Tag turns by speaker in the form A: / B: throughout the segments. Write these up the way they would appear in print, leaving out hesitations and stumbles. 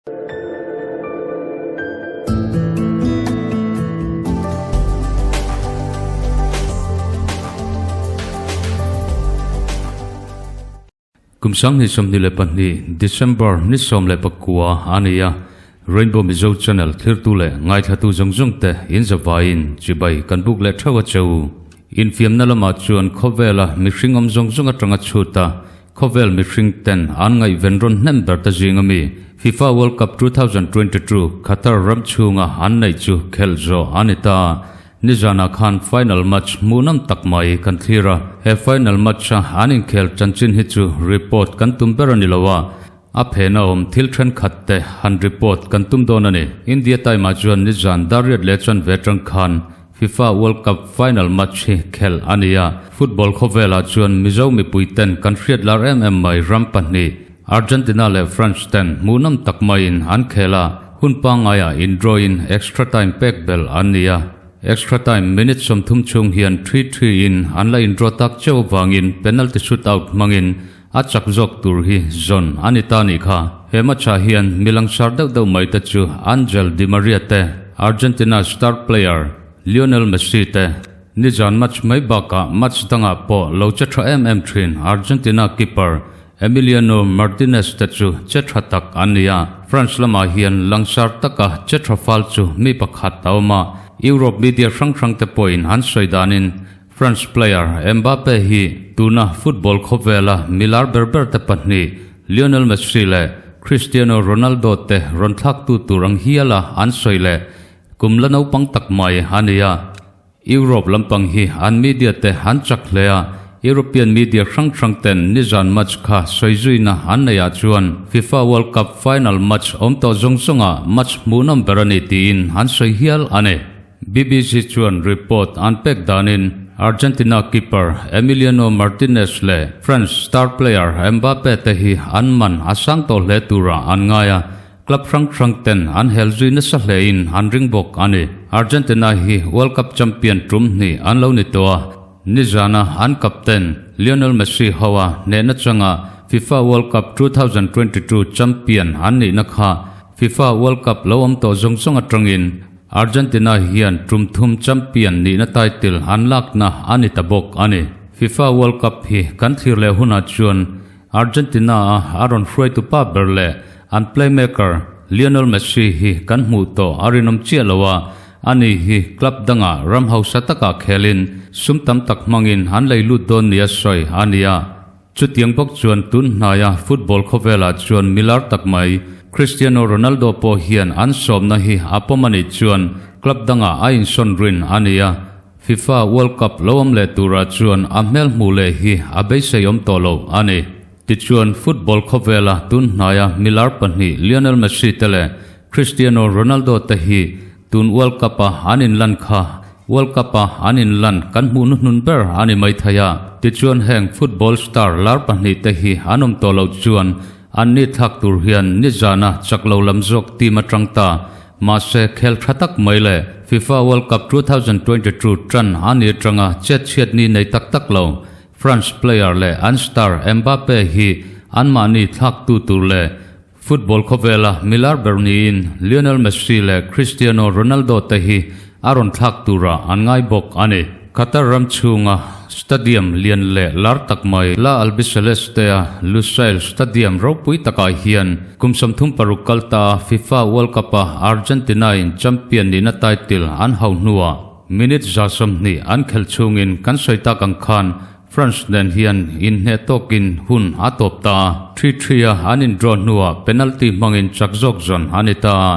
A: Kum 2022 December ni 19 a ni a, Rainbow Mizo Channel thlirtu leh ngaithlatu zawng zawng te in zavaiin chibai kan buk leh theuh a che u. Infiamna lamah chuan khawvela mihring awm zawng zawng atanga chhut a, Khawvel mihring ten an ngaihven rawn hnem ber ta zing ami FIFA World Cup 2022 Qatar ram chhunga an neih chu khelh zawh a ni ta. Nizanah khan final match hmuhnawm tak mai kan thlir a, he final match a an inkhel chanchin hi chu report kan tum ber a ni lo a, a phena awm thil thenkhat te han report kan tum dawn a ni. India time ah chuan nizan dar riat leh chuan ve atang khan FIFA World Cup final match hi khelh a ni a, football khawvelah chuan Mizo mipui ten kan hriat lar em em mai ram pahnih, Argentina leh France ten hmuhnawm tak maiin an khel a, hun pangaiah in draw in extra time pek belh an ni a, extra time minute 30 chhung hian 3-3 in an la in draw tak cheu avangin penalty shootout hmangin a chak zawk tur hi zawn a ni ta nih kha. He match-ah hian mi langsar deuh deuh mai te chu Angel Di Maria te, Argentina star player Lionel Messi te, nizan match mai bakah match dangah pawh lo che tha em em thin Argentina keeper Emiliano Martinez te chu che tha tak an ni a. France lamah hian langsar taka che tha fal chu mi pakhat a awm a, Europe media hrang hrang te pawhin an sawi danin France player Mbappe hi tuna football khawvela milar ber ber te pahnih Lionel Messi leh Cristiano Ronaldo te rawn thlaktu tur ang hiala an sawi leh kum la naupang tak mai a ni a. Europe lampang hi an media te an chak hle a, European media hrang hrang ten nizan match kha sawi zuina an neih ah chuan FIFA World Cup final match awm tawh zawng zawngah match hmuhnawm ber a ni tiin an sawi hial a ni. BBC chuan report an pek danin Argentina keeper Emiliano Martinez leh France star player Mbappe te hi an man a sang tawh hle tura an ngai a, club hrang hrang ten an hel zui nasa hlein an ring bawk a ni. Argentina hi World Cup champion tum hnih an lo ni tawh a, nizana an captain Lionel Messi hoa hnehna changa FIFA World Cup 2022 champion an nihna kha FIFA World Cup lo awm tawh zawng zawng atangin Argentina hian tum thum champion nihna title an lakna a ni ta bawk a ni. FIFA World Cup hi kan thlir leh hunah chuan Argentina a a rawn hruaitu pa ber leh an playmaker Lionel Messi hi kan hmuh tawh a rinawm chiah lo a, ani hi club dangah ram hausa takah khelin sum tam tak hmangin an lei lut dawn nia sawi a ni a. Chutiang bawk chuan tun hnaia football khawvelah chuan milar tak mai Cristiano Ronaldo pawh hian an sawmna hi a pawm a nih chuan club dangah a insawn rin a ni a, FIFA World Cup lo awm leh turah chuan a hmel hmuh leh hi a beisei awm tawh lo a ni. Tichuan football khawvela tun hnaia milar pahnih Lionel Messi te leh Cristiano Ronaldo te hi Tun World Cup a an inlan kha World Cup a an inlan kan hmuh hnuhnun ber a ni mai thei a. Tichuan heng football star lar pahnih te hi an awm tawh loh chuan an ni thlak tur hian nizana chak lo lam zawk team atang ta. Mahse khel tha tak mai le FIFA World Cup 2022 tan a ni atanga chet chhiat ni nei tak tak lo France player leh an star Mbappe hi anmahni thlak tu tur leh Football khawvela milar ber niin Lionel Messi leh Cristiano Ronaldo te hi a rawn thlak tura an ngai bawk a ni. Qatar ram chhunga stadium lian leh lar tak mai La Albiceleste-a Lusail Stadium ropui takah hian kum 36 kal ta FIFA World Cup-a Argentina-in champion nihna title an hauh hnuah minute 20 an khelh chhungin kan sawi tak ang khan France nen hian inhneh tawkin hun a tawp ta a, 3-3 a an in draw hnuah penalty hmangin chak zawk zawn a ni ta a.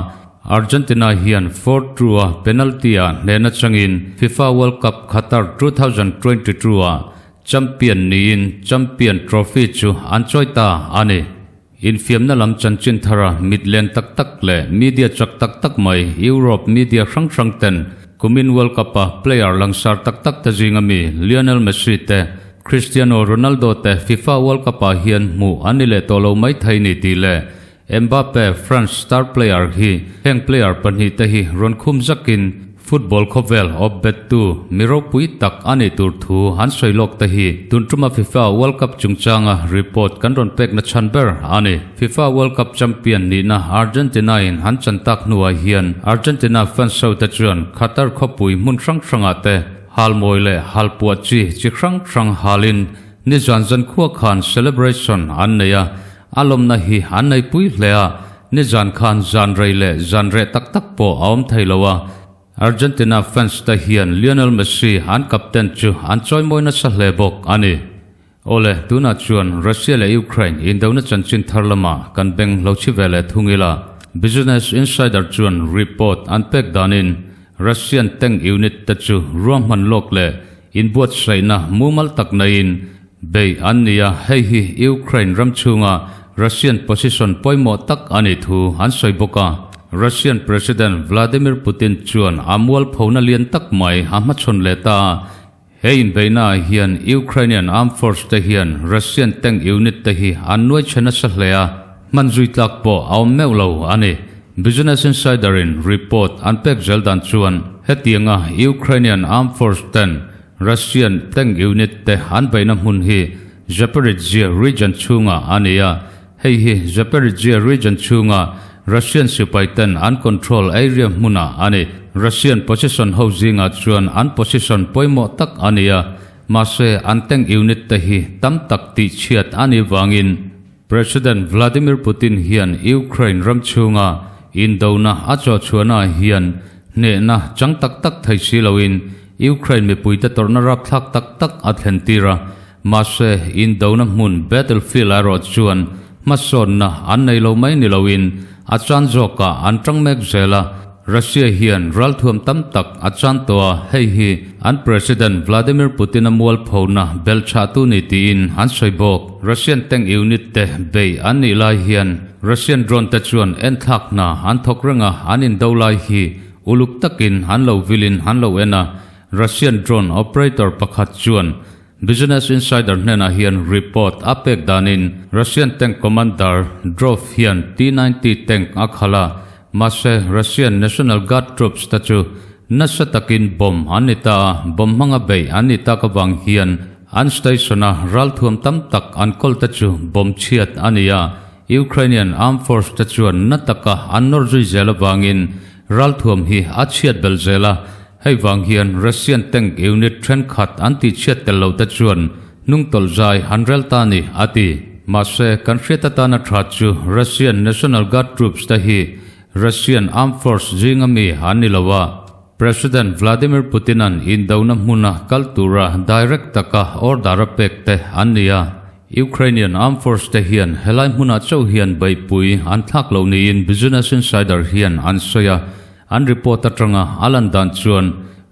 A: Argentina hian 4-2 a penalty ah hnehna changin FIFA World Cup Qatar 2022 ah champion niin champion trophy chu an chawi ta a ni. Infiamna lam chanchin thara mit len tak tak leh media chak tak tak mai Europe media hrang hrang ten kumin World Cup a player langsar tak tak te zinga mi Lionel Messi te Cristiano Ronaldo te FIFA World Cup ah hian hmuh an ni leh tawh lo mai thei ni tih leh Mbappe France star player hi heng player pahnih te hi rawn khum zakin. Football khawvel awp bettu mi ropui tak a nih tur thu an sawi lawk te hi tun tuma FIFA World Cup chungchanga report kan rawn pekna chhan ber a ni. FIFA World Cup champion nihna Argentina in an chan tak hnuah hian Argentina fans ho te chuan Qatar khawpui hmun hrang hrangah te halmawi leh halpuah chi chi hrang hrang halin nizan zankhua khan celebration an nei a, A lawmna hi an neipui hle a, nizan khan zan rei leh zan reh tak tak pawh a awm thei lo a, Argentina fans te hian Lionel Messi an captain chu an chawimawi nasa hle bawk a ni. Awle, tunah chuan Russia leh Ukraine indona chanchin thar lamah kan beng lo chhi ve leh thung ila, Business Insider chuan report an pek danin Russian tank unit te chu ruahman lawk leh inbuatsaihna mumal tak neiin Beih an ni a, hei hi Ukraine ram chhunga Russian position pawimawh tak a nih thu an sawi bawk a. Russian President Vladimir Putin chuan a mualphona lian tak mai a hmachhawn leh ta a, he inbeihnaah hian Ukrainian Armed Force te hian Russian tank unit te hi an nuai chhe nasa hle a, hman zui tlak pawh a awm meuh lo a ni. Business Insider in report an pek zel dan chuan hetianga Ukrainian Armed Force ten Russian tank unit te an beihna hmun hi Zaporizhzhia region chhungah a ni a, hei hi Zaporizhzhia region chhunga Russian sipai ten an control area hmunah a ni. Russian position ho zingah chuan an position pawimawh tak a ni a, mahse an tank unit te hi tam tak tihchhiat a nih vangin President Vladimir Putin hian Ukraine ram chhunga indona a chawhchhuahnaah hian hnehna chang tak tak thei si loin Ukraine mipuite tawrhna rapthlak tak tak a thlentir a, mahse indona hmun battlefield erawh chuan hmasawnna an nei lo mai ni loin a chan zawkah an tang mek zel a. Russia hian ralthuam tam tak a chan tawh a, hei hi an President Vladimir Putin-a mualphona belchhahtu ni tiin an sawi bawk. Russian tank unit te bei an nih lai hian Russian drone te chuan enthlak hna an thawk reng a, an indo lai hi uluk takin an lo vilin an lo en a. Russian drone operator pakhat chuan Business Insider hnenah hian report a pek danin Russian tank commander Drov hian T-90 tank a khalh a, mahse Russian National Guard troops te chu nasa takin bomb an ni ta a, bomb hmanga beih an ni tak avang hian an station-a ralthuam tam tak an kawl te chu bomb chhiat a ni a, Ukrainian Armed Force te chuan na taka an nawr zui zel avangin ralthuam hi a chhiat belh zel a, Hei vang hian Russian tank unit thenkhat an tihchhiat tel lo te chuan hnungtawlh zai an rel ta ni, a ti. Mahse, kan hriat atana tha chu Russian National Guard troops te hi Russian Armed Force zinga mi an ni lo a, President Vladimir Putin-a'n indona hmuna kal tura direct taka order a pek te an ni a. Ukrainian Armed Force te hian helai hmunah chauh hian beihpui an thlak loh niin Business Insider hian an sawi a. An report atanga a lan dan chuan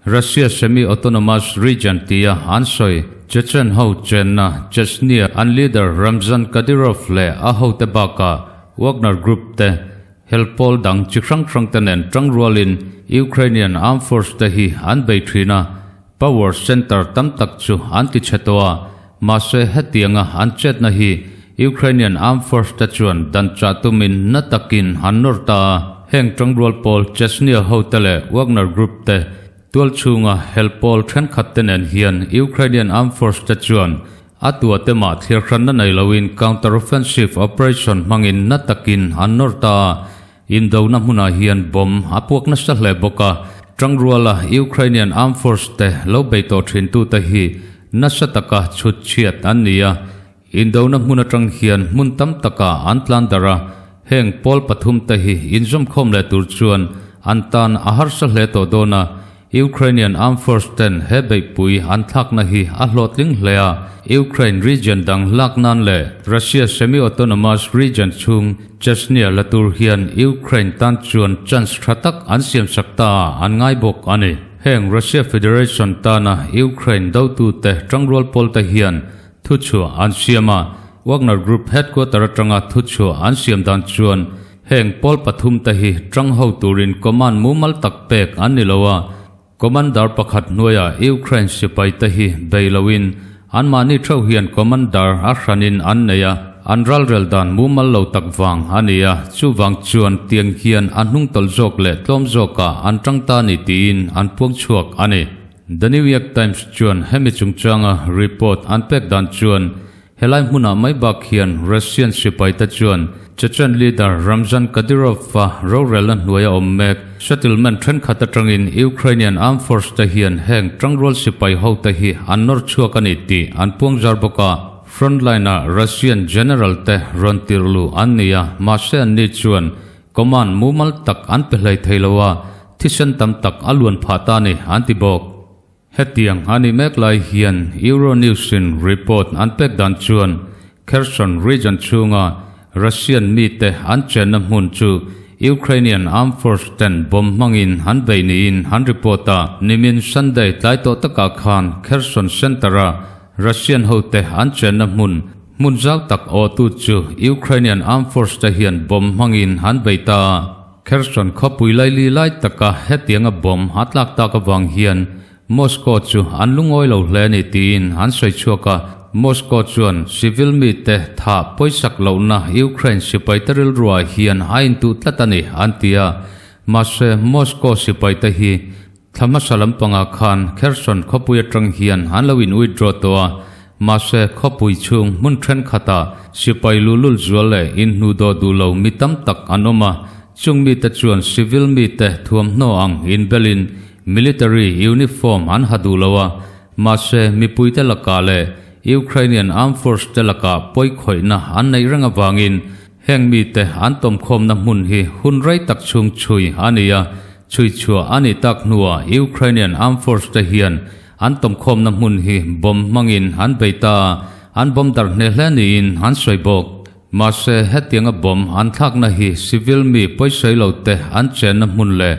A: Russia semi-autonomous region tia an sawi Chechen ho chenna Chechnya an leader Ramzan Kadyrov leh a hote bakah Wagner Group te hel pawl dang chi hrang hrang te nen tangrualin Ukrainian Armed Force te hi an bei thin a, Power center tam tak chu an ti chhe tawh a, mahse hetianga an chetna hi Ukrainian Armed Force te chuan dan chah tumin na takin an nawr ta a. Heng tangrual pawl Chechnya hote leh Wagner Group te tual chhunga hel pawl thenkhat te nen hian Ukrainian Armed Force te chuan a tua te mah thlir hranna nei loin counter-offensive operation hmangin na takin an nawr ta a. Indona hmunah hian bomb a puak nasa hle bawk a, tangruala Ukrainian Armed Force te lo bei tawh thintute hi nasa taka chhut chhiat an ni a, indona hmun atang hian hmun tam takah an tlan darh a, heng pawl pathumte hi inzawmkhawm leh tur chuan an tan a harsa hle tawh dawn a. Ukrainian Armed Force ten he beihpui an thlakna hi a hlawhtling hle a, Ukraine region dang lak nan leh Russia semi-autonomous region chhung Chechnya la tur hian Ukraine tan chuan chance tha tak an siamsak ta a an ngai bawk a ni. Heng Russia Federation tana Ukraine dotute tangrual pawlte hian thuchhuah an siam a, Wagner Group headquarter atanga thuchhuah an siam dan chuan Heng pawl pathumte hi tang ho turin command mumal tak pek an ni lo a, commander pakhat hnuaia Ukraine sipaite hi bei loin anmahni theuh hian commander a hranin an nei a. An ralrel dan mumal lo tak vang a ni a, chuvang chuan tiang hian a hnung tawlh zawk leh tlawm zawkah an tang ta ni tiin an puang chhuak a ni. The New York Times chuan hemi chungchanga report an pek dan chuan Helai hmunah mai bak hian Russian sipaite chuan Chechen leader Ramzan Kadyrov-a rorelna hnuaia awm mek settlement thenkhat atangin Ukrainian armed force te hian heng tangrual sipai hote hi an nawr chhuak a ni tih an puang zar bawk a. Frontline-ah Russian general te rawn tirh luh an ni a, mahse anni chuan command mumal tak an pe hlei thei lo a, thisen tam tak a luan phah ta a ni an ti bawk. Hetiang a nih mek lai hian Euronews-in report an pek dan chuan Kherson region chhunga Russian mite an chenna hmun chu Ukrainian armed force ten bomb hmangin an bei niin an report a. Nimin Sunday tlai tawh takah khan Kherson center-a Russian hote an chenna hmun hmun zau tak awhtu chu Ukrainian armed force te hian bomb hmangin an bei ta a. Kherson khawpui laili lai taka hetianga bomb a tlak tak avang hian Moscow chu an lungawi lo hle a ni tiin an sawi chhuak a. Moscow chuan civil mite thah pawisak lohna Ukraine sipaite rilruah hian a intuh tlat a ni an ti a. Mahse, Moscow sipaite hi Thla hmasa lampangah khan Kherson khawpui atang hian an lo in withdraw tawh a, mahse khawpui chhung hmun thenkhatah sipai luhlul zual leh inhnuhdawh duh lo mi tam tak an awm a, chung mite chuan civil mite thuamhnaw ang inbelin military uniform an ha duh lo a, mahse mipuite lakah leh Ukrainian armed force te lakah pawikhawihna an neih reng avangin Heng mite an tawmkhawmna hmun hi hun rei tak chhung chhui a ni a, chhui chhuah a nih tak hnuah Ukrainian Armed Force te hian an tawmkhawmna hmun hi bomb hmangin an bei ta a, an bomb darh hneh hle niin an sawi bawk. Mahse, hetianga bomb an thlakna hi civil mi pawisawi lo te an chenna hmun leh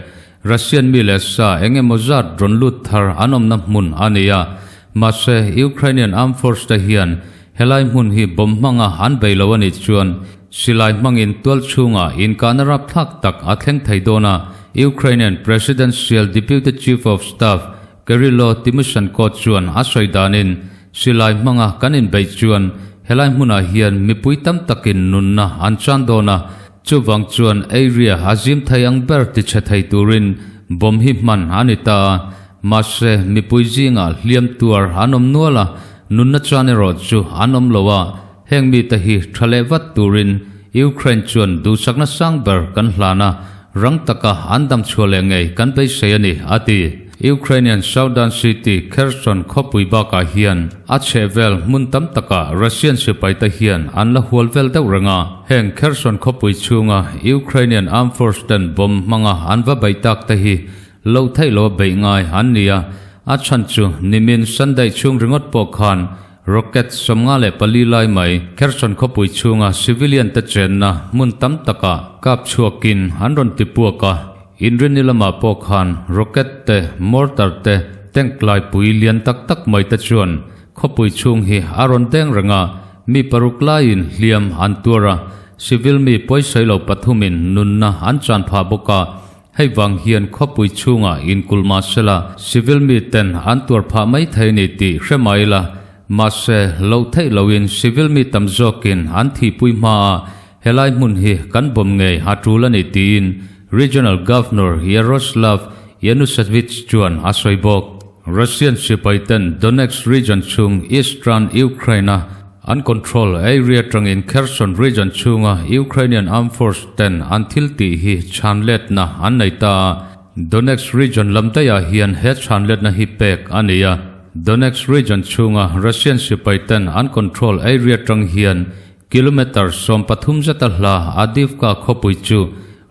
A: Russian mi leh sa eng emaw zat rawn lut thar an awmna hmun a ni a, mahse Ukrainian Armed Force te hian helai hmun hi bomb hmanga an bei lo a nih chuan silai hmangin tual chhungah inkahna rapthlak tak a thleng thei dawn a, Ukrainian Presidential Deputy Chief of Staff Kyrylo Tymoshenko chuan a sawi danin silai hmanga kan inbeih chuan helai hmunah hian mipui tam takin nunna an chan dawn a, Chuvang chuan area a zim thei ang ber ti chhe thei turin bomb hi hman a ni ta a, mahse mipui zingah hliam tuar an awm nual a, nunna chuan erawh chu an awm lo a, heng mite hi tha leh vat turin Ukraine chuan duhsakna sang ber kan hlan a, rang taka an dam chhuah leh ngei kan beisei a ni, a ti. Ukrainian southern city Kherson khawpui bakah hian a chhehvel hmun tam takah Russian sipaite hian an la hual vel deuh reng a. Heng Kherson khawpui chhunga Ukrainian Armed Force ten bomb hmanga an va beih tak te hi lo theih loa beih ngai an ni a, a chhan chu nimin Sunday chhung ringawt pawh khan rocket 54 lai mai Kherson khawpui chhunga civilian te chenna hmun tam takah kap chhuakin an rawn ti puak a. Inrinni lamah pawh khan rocket te, mortar te, tank laipui lian tak tak mai te chuan khawpui chhung hi a rawn deng reng a, mi paruk laiin hliam an tuar a, civil mi pawisawi lo pathumin nunna an chan phah bawk a, hei vang hian khawpui chhungah inkulh mah sela civil mi ten an tuar phah mai thei ni tih hre mai ila, mahse loh theih loin civil mi tam zawkin an thihpui hma a, Helai hmun hi kan bawm ngei a tul a ni tiin Regional Governor Yaroslav Yanusevich chuan a sawi bawk. Russian sipaiten Donetsk region chhung eastern Ukraine-a an control area tangin Kherson region chhunga Ukrainian armed force ten an thil tih hi chhanletna an nei ta a. Donetsk region lam daihah hian he chhanletna hi pek a ni a. Donetsk region chhunga Russian sipaiten an control area tang hian Kilometre 13 zeta hla Adivka khawpui chu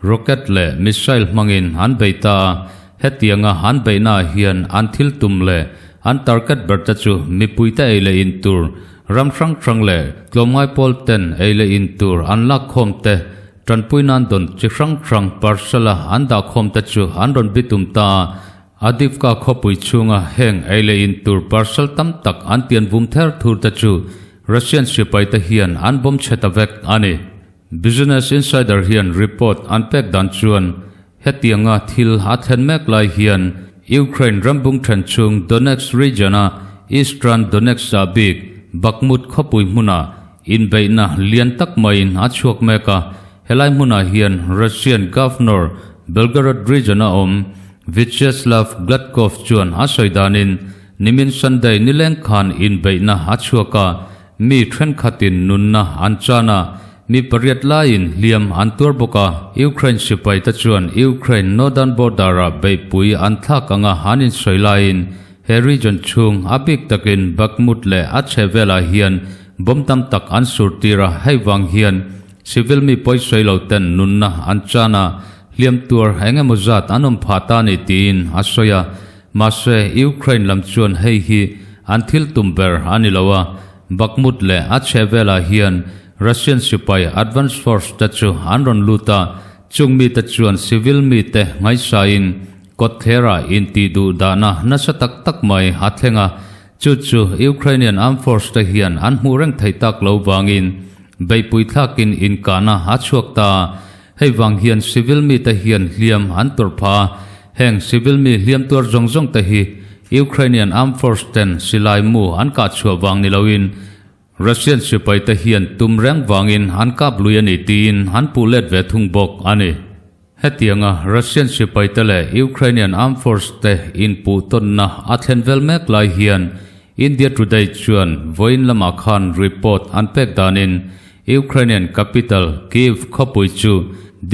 A: rocket leh missile hmangin an bei ta a, hetianga an beihnaah hian an thil tum leh an target ber te chu mipuite ei leh in tur, ram hrang hrang leh tlawmngai pawl ten ei leh in tur an lak khawm te, tanpui nan dawn chi hrang hrang parcel a an dah khawm te chu an rawn bitum ta a. Adivka khawpui chhunga heng ei leh in tur parcel tam tak an tian vum ther thur te chu Russian sipaite hian an bawm chhe ta vek a ni. Business Insider hian report an pek dan chuan hetianga thil a thlen mek lai hian Ukraine rambung then chhung Donetsk region-a Eastern Donetsk-ah bik Bakhmut khawpui hmunah. Inbeihna lian tak maiin a chhuak mek a, helai hmunah hian Russian Governor, Belgorod region-a awm Vyacheslav Gladkov chuan a sawi danin nimin Sunday nileng khan inbeihna a chhuak a, mi thenkhatin nunna an chan a, mi pariat laiin hliam an tuar bawk a. Ukraine sipaite chuan Ukraine northern border-ah beihpui an thlak anga an insawi laiin He region chhung a bik takin Bakhmut leh a chhe velah hian bomb tam tak an sur tir a, hei vang hian civil mi pawisawi lo ten nunna an chan a, hliam tuar eng emaw zat an awm phah ta a ni tiin a sawi a. Mahse, Ukraine lam chuan hei hi an thil tum ber a ni lo a, Bakhmut leh a chhe velah hian Russian sipai advance force te chu an rawn lut a, chung mite chuan civil mite ngaihsain Kawtthlerah intih duh dahna nasa tak tak mai a thleng a, chu chu Ukrainian Armed Force te hian an hmuh reng thei tak lo vangin beihpui thlakin inkahna a chhuak ta a, hei vang hian civil mite hian hliam an tawrh phah a, heng civil mi hliam tuar zawng zawng te hi Ukrainian Armed Force ten silai mu an kah chhuah vang ni loin Russian sipaite hian tum reng vangin an kap lui a ni tiin an puh let ve thung bawk a ni. Hetianga Russian sipaite leh Ukrainian Armed Force te inpuh tawnna a thlen vel mek lai hian India Today chuan vawiin lamah khan report an pek danin Ukrainian capital Kyiv khawpui chu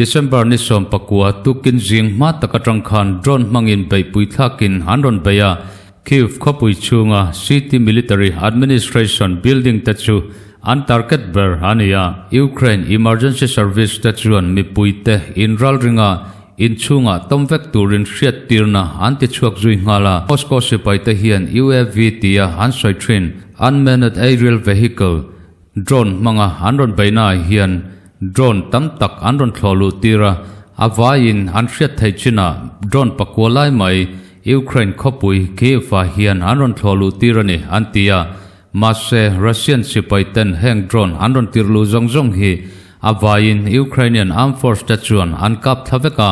A: December ni 19 tukin zing hma tak atang khan drone hmangin beihpui thlakin an rawn bei a, Kyiv khawpui chhunga City Military Administration building te chu an target ber a ni a. Ukraine Emergency Service te chuan mipuite inralringa inchhungah tawm vek turin hriattirna an ti chhuak zui nghal a. Moscow sipaite hian UAV tia an sawi thin Unmanned Aerial Vehicle, Drone hmanga an rawn beihnaah hian drone tam tak an rawn thlawh luh tir a, a vaiin an hriat theih chinah drone pakua lai mai Ukraine khawpui Kyiv-ah hian an rawn thlawh luh tir a ni, an ti a. Mahse, Russian sipai ten heng drone an rawn tir luh zawng zawng hi a vaiin Ukrainian Armed Force te chuan an kap thla vek a,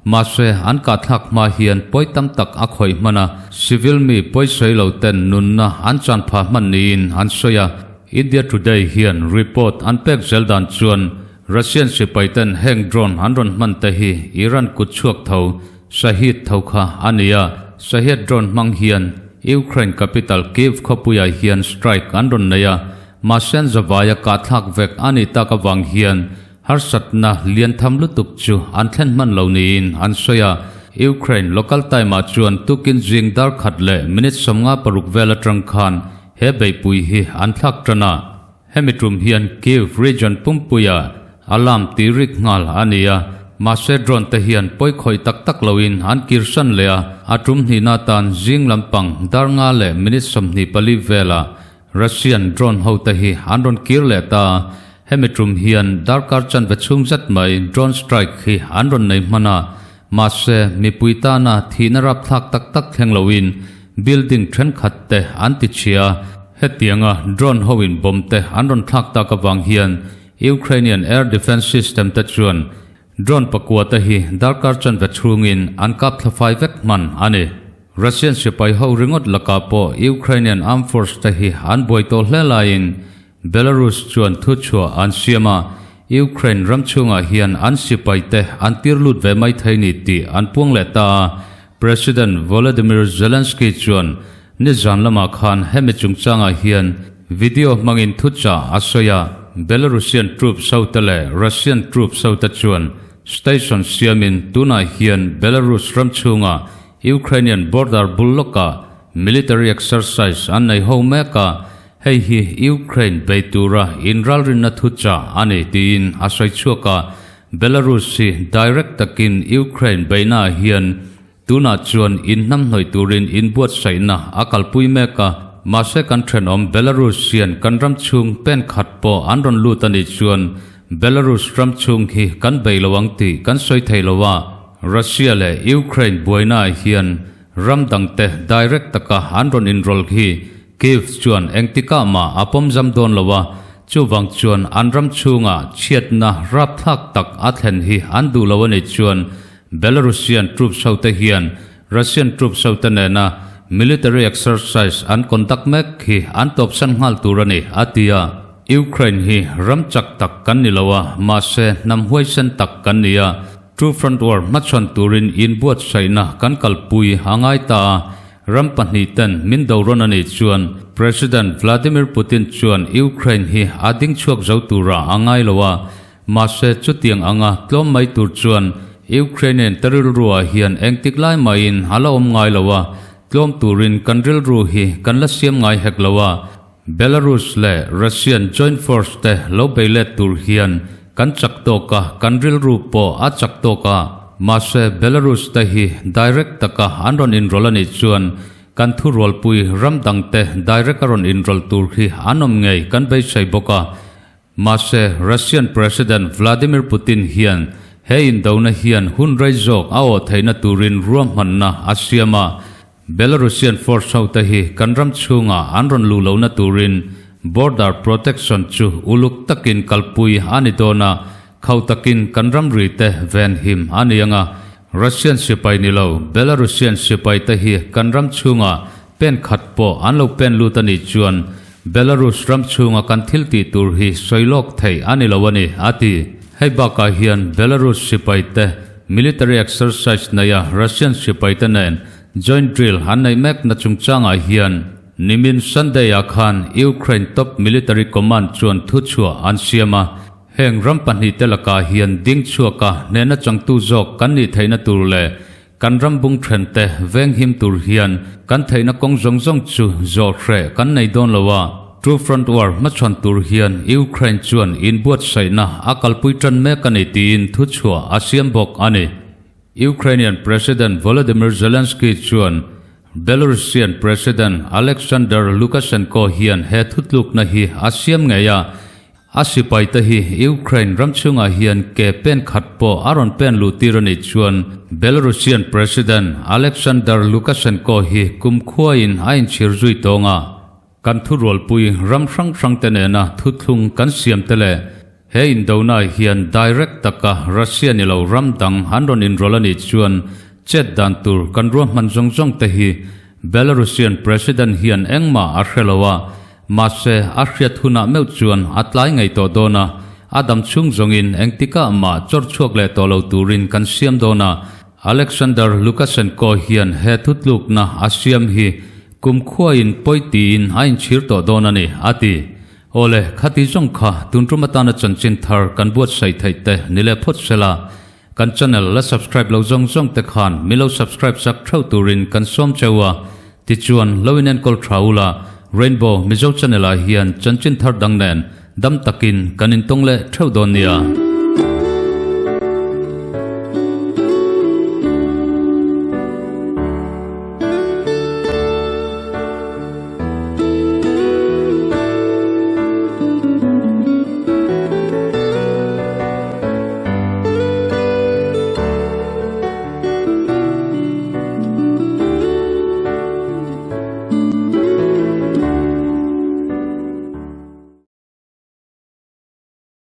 A: Mahse, an kahthlak hma hian pawi tam tak a khawih hman a, civil mi pawisawi lo ten nunna an chan phah hman niin an sawi a. India Today hian report an pek zel dan chuan Russian sipai ten heng drone an rawn hman te hi Iran kut chhuak tho, Shahed tho kha a ni a. Shahed drone hmang hian Ukraine capital Kyiv khawpuiah hian strike an rawn nei a, mahse an zavaia kahthlak vek a nih tak avang hian Harsatna lian tham lutuk chu an thlen hman lo niin an sawi a, Ukraine local time-ah chuan tukin zing dar khat leh minute 56 vel atang khan he beihpui hi an thlak tan a. Hemi tum hian Kyiv region pumpuia alarm ti rik nghal a ni a, mahse drone te hian pawi khawih tak tak loin an kirsan leh a, a tum hnihna atan zing lampang dar nga leh minute 24 velah Russian drone ho te hi an rawn kir leh ta a, hemi tum hian darkar chanve chhung zet mai drone strike hi an rawn nei hman a, mahse mipui tana thihna rapthlak tak tak thleng loin building thenkhat te an ti chhia a, hetianga drone ho in bomb te an rawn thlak tak avang hian Ukrainian air defence system te chuan Drone pakua te hi darkar chanve chhungin an kap thlafai vek hman a ni. Russian sipai ho ringawt lakah pawh Ukrainian Armed Force te hi an buai tawh hle laiin Belarus chuan thuchhuah an siam a, Ukraine ram chhungah hian an sipai te an tir lut ve mai thei ni tih an puang leh ta a, President Volodymyr Zelensky chuan nizan lamah khan hemi chungchangah hian video hmangin thuchah a sawi a. Belarusian troops hote leh Russian troops hote chuan station siamin tunah hian Belarus ram chhunga Ukrainian border bul lawkah military exercise an nei ho mek a, hei hi Ukraine bei tura inralrinna thuchah a ni tiin a sawi chhuak a. Belarus hi direct takin Ukraine beihnaah hian tunah chuan inhnamhnawih turin inbuatsaihna a kalpui mek a, mahse kan thenawm Belarus hian kan ram chhung pen khat pawh an rawn lut a nih chuan Belarus ram chhung hi kan bei lo ang tih kan sawi thei lo a, Russia leh Ukraine buainaah hian ram dangte direct taka an rawn inrawlh hi Kyiv chuan engtikah mah a pawm zam dawn lo a, chuvang chuan an ram chhungah chhiatna rapthlak tak a thlen hi an duh lo a nih chuan Belarusian troops hote hian Russian troops hote nena military exercise an conduct mek hi an tawpsan nghal tur a ni, a ti a. Ukraine hi ram chak tak kan ni lo a, mahse hnam huaisen tak kan ni a. Two Front War hmachhawn turin inbuatsaihna kan kalpui a ngai ta a, ram pahnihten min do rawn a nih chuan President Vladimir Putin chuan Ukraine hi a ding chhuak zo turah a ngai lo a, mahse chutiang anga tlawm mai tur chuan Ukrainian te rilruah hian engtik lai mahin a la awm ngai lo a, tlawm turin kan rilru hi kan la siam ngai hek lo a. Belarus leh Russian joint force te lo bei let tur hian kan chak tawk a, kan rilru pawh a chak tawk a. Mahse Belarus te hi direct taka an rawn inrawlh a nih chuan kan thurualpui ram dang te direct a rawn inrawlh tur hi an awm ngei kan beisei bawk a. Mahse Russian President Vladimir Putin hian he indona hian hun rei zawk a awh theihna turin ruahmanna a siam a, Belarusian force hote hi kan ram chhungah an rawn luh lohna turin border protection chu uluk takin kalpui a ni dawn a, khauh takin kan ramri te venhim a ni ang a, Russian sipai ni lo Belarusian sipai te hi kan ram chhungah pen khat pawh an lo pen lut a nih chuan Belarus ram chhunga kan thil tih tur hi sawi lawk theih a ni lo a ni, a ti. Hei bakah hian Belarus sipai te military exercise neia Russian sipai te nen joint drill an neih mekna chungchangah hian nimin Sunday-ah khan Ukraine top military command chuan thuchhuah an siam a, heng ram pahnihte lakah hian ding chhuaka hnehna changtu zawk kan nih theihna tur leh Kan ram bung thente venghim tur hian kan theihna kawng zawng zawng chu zawh hreh kan nei dawn lo a, Two Front War hmachhawn tur hian Ukraine chuan inbuatsaihna a kalpui tan mek a ni tiin thuchhuah a siam bawk a ni. Ukrainian President Volodymyr Zelensky chuan Belarusian President Alexander Lukashenko hian he thutlukna hi a siam ngei a, A sipaite hi Ukraine ram chhungah hian ke pen khat pawh a rawn pen luh tir a nih chuan Belarusian President Alexander Lukashenko hi kumkhuain a inchhir zui tawng a. Kan thurualpui ram hrang hrangte nena thuthlung kan siamte leh he indona hian direct taka Russia ni lo ram dang an rawn inrawlh a nih chuan chet dan tur kan ruahman zawng zawng te hi Belarusian President hian engmah a hre lo a, Mahse, a hriat hunah meuh chuan a tlai ngei tawh dawn a, a dam chhung zawngin engtikah mah chawr chhuak leh tawh lo turin kan siam dawn a. Alexander Lukashenko hian he thutlukna a siam hi kumkhuain pawi tiin a inchhir tawh dawn a ni, a ti. Awle, khati zawng kha tun tum atana chanchin thar kan buatsaih theih te ni leh phawt sela, kan channel la subscribe lo zawng zawng te khan min lo subscribe sak theuh turin kan sawm cheu a, Tichuan, lo inenkawl tha ula, Rainbow Mizo Channel ah hian chanchin thar dang nen dam takin kan intawng leh theuh dawn nia.